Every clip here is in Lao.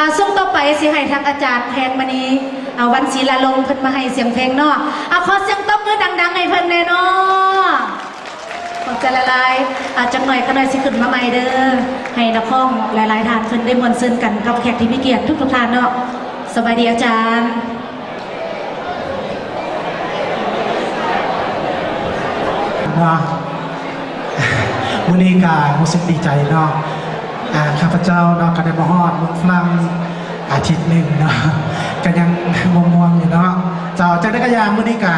ອ່າ ຊ່ວງຕໍ່ໄປຊິໃຫ້ທາງອາຈານແພງມະນີ ເອົາ ວັນສີລາລົມ ເພິ່ນມາໃຫ້ສຽງເພງເນາະ. ເອົາ ຂໍສຽງຕົບມືດັງໆໃຫ້ເພິ່ນແດ່ເນາະ. ຂອບໃຈຫຼາຍໆ. ອ່າ ຈັກໜ່ອຍຂ້ານ້ອຍຊິຂຶ້ນມາໃໝ່ເດີ ໃຫ້ນັກຮ້ອງຫຼາຍໆທ່ານເພິ່ນໄດ້ມ່ວນຊື່ນກັນກັບແຂກທີ່ມີກຽດທຸກໆທ່ານເນາະ. ສະບາຍດີອາຈານ. ເນາະ ມື້ນີ້ກະຮູ້ສຶກດີໃຈເນາະ ອ່າ ຂ້າພະເຈົ້າເນາະ ກະໄດ້ມາຮອດເມືອງຝຣັ່ງອາທິດໜຶ່ງເນາະ ກະຍັງງ່ວງໆຢູ່ເນາະ. ເຈົ້າ ຈັ່ງໃດກະຢ່າ ມື້ນີ້ກະ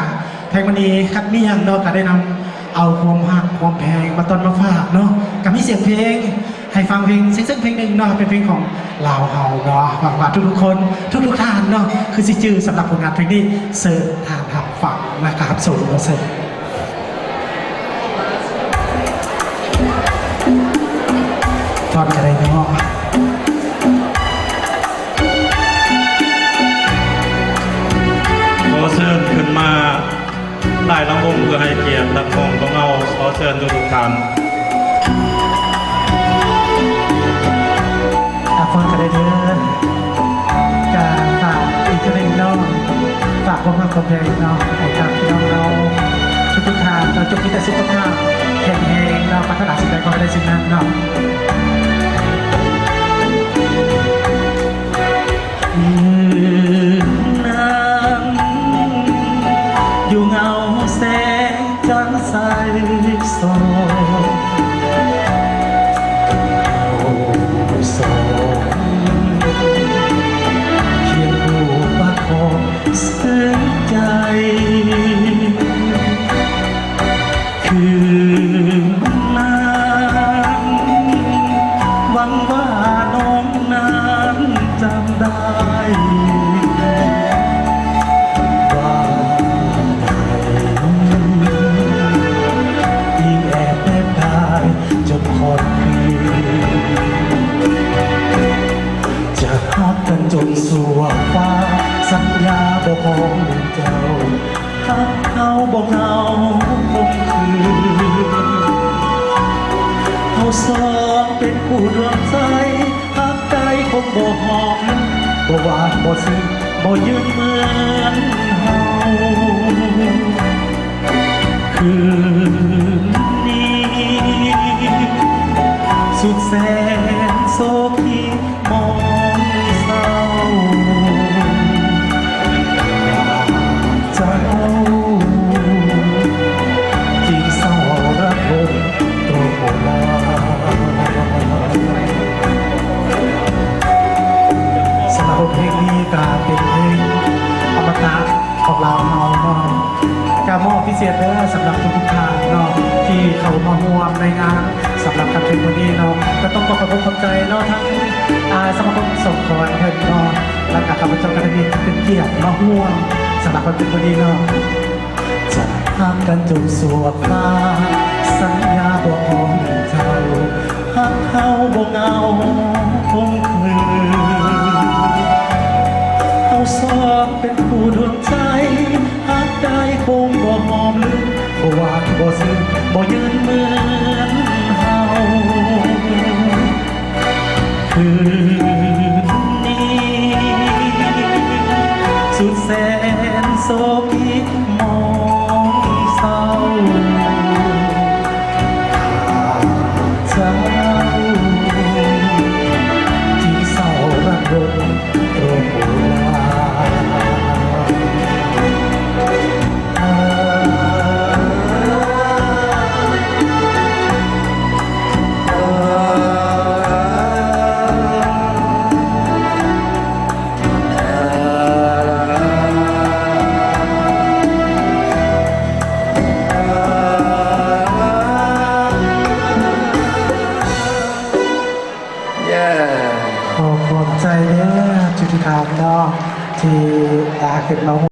ແພງມະນີ ຂັດໝຽງເນາະ ກະໄດ້ນຳເອົາຄວາມຮັກຄວາມແພງມາຕ້ອນມາຝາກເນາະ ກະມີສຽງເພງ ໃຫ້ຟັງເພງເຊິ່ງໆເພງໜຶ່ງເນາະ ເປັນເພງຂອງລາວເຮົາເນາະ. ຫວັງວ່າທຸກໆຄົນ ທຸກໆທ່ານເນາະ ຄືຊິຈື່ສຳລັບຜົນງານເພງນີ້. ເຊີນທ່ານຮັບຟັງ ແລະ ກະຮັບຊົມເນາະ. ເຊີນ ກ່ອນກະໄດ້ເນາະ. ຂໍເຊີນຂຶ້ນມາ ຫຼາຍລຳວົງເພື່ອໃຫ້ກຽດນັກຮ້ອງຂອງເຮົາ. ຂໍເຊີນທຸກໆທ່ານ. ອ່າ ຟ້ອນກະໄດ້ເດີ. ກະຝາກອີກເທື່ອໜຶ່ງເນາະ ຝາກຄວາມຮັກຄວາມແພງເນາະ ໃຫ້ກັບພີ່ນ້ອງເຮົາທຸກໆທ່ານເນາະ. ຈົ່ງມີແຕ່ສຸຂະພາບແຂງແຮງເນາະ ປາດຖະໜາສິ່ງໃດຂໍໃຫ້ໄດ້ສິ່ງນັ້ນເນາະ. ຄືນນັ້ນ ຢູ່ເງົາແສງຈັນໃສສ່ອງ ເຮົາສອງ ຄຽງຄູ່ປະຄອງເຊິ່ງໃຈ. ຄືນນັ້ນ ຫວັງວ່ານ້ອງນັ້ນຈຳໄດ້ ວ່າໄດ້ ອີງແອບແນບກາຍຈົນຂອດຄືນ ຈະຮັກກັນຈົນຊົ່ວຟ້າ ສັນຍາບໍ່ຂອງເຈົ້າ ຮັກເຮົາບໍ່ເຫງົາຄົມຄືນ ເຮົາສອງເປັນຄູ່ດວງໃຈ ຮັກໄດ້ຄົງບໍ່ຫອມ ບໍ່ຫວານບໍ່ຊື່ ບໍ່ຍືນເໝືອນເຮົາ ຄືນນີ້ ສຸດແສນໂສຄີ ມອງເສົ້າ ເຈົ້າ ຈີບສາວລະຄົນໂຕໂບລານ. ສຳລັບບົດເພງນີ້ກະເປັນເພງອະມະຕະຂອງລາວເຮົາເນາະ ກະມອບພິເສດເດີ ສຳລັບທຸກໆທ່ານເນາະ ທີ່ເຂົ້າມາຮ່ວມໃນງານ ສຳລັບຄ່ຳຄືນມື້ນີ້ເນາະ ກະຕ້ອງຂໍຂອບອົກຂອບໃຈເນາະ ທັງ ອ່າ ສະມາຄົມສົງເຄາະເພິ່ນເນາະ ແລ້ວກະຂ້າພະເຈົ້າກະໄດ້ມີເປັນກຽດມາຮ່ວມສຳລັບຄ່ຳຄືນມື້ນີ້ເນາະ. ຈະຮັກກັນຈົນຊົ່ວຟ້າ ສັນຍາບໍ່ຂອງເຈົ້າ ຮັກເຮົາບໍ່ເຫງົາຄົມຄືນ ເຮົາສອງເປັນຄູ່ດວງໃຈ ຮັກໄດ້ຄົງບໍ່ຫອມລືມ ບໍ່ຫວານບໍ່ຊື່ນ ບໍ່ຍືນເໝືອນເຮົາ ຄືນນີ້ ສຸດແສນໂສກີ ມອງເສົ້າ ເຈົ້າ ທີ່ເສົ້າລັກລົງໂລກໂບລານ. ຂໍຂອບໃຈເດີ ທຸກໆທ່ານເນາະ ທີ່ ອາ ຂຶ້ນມາ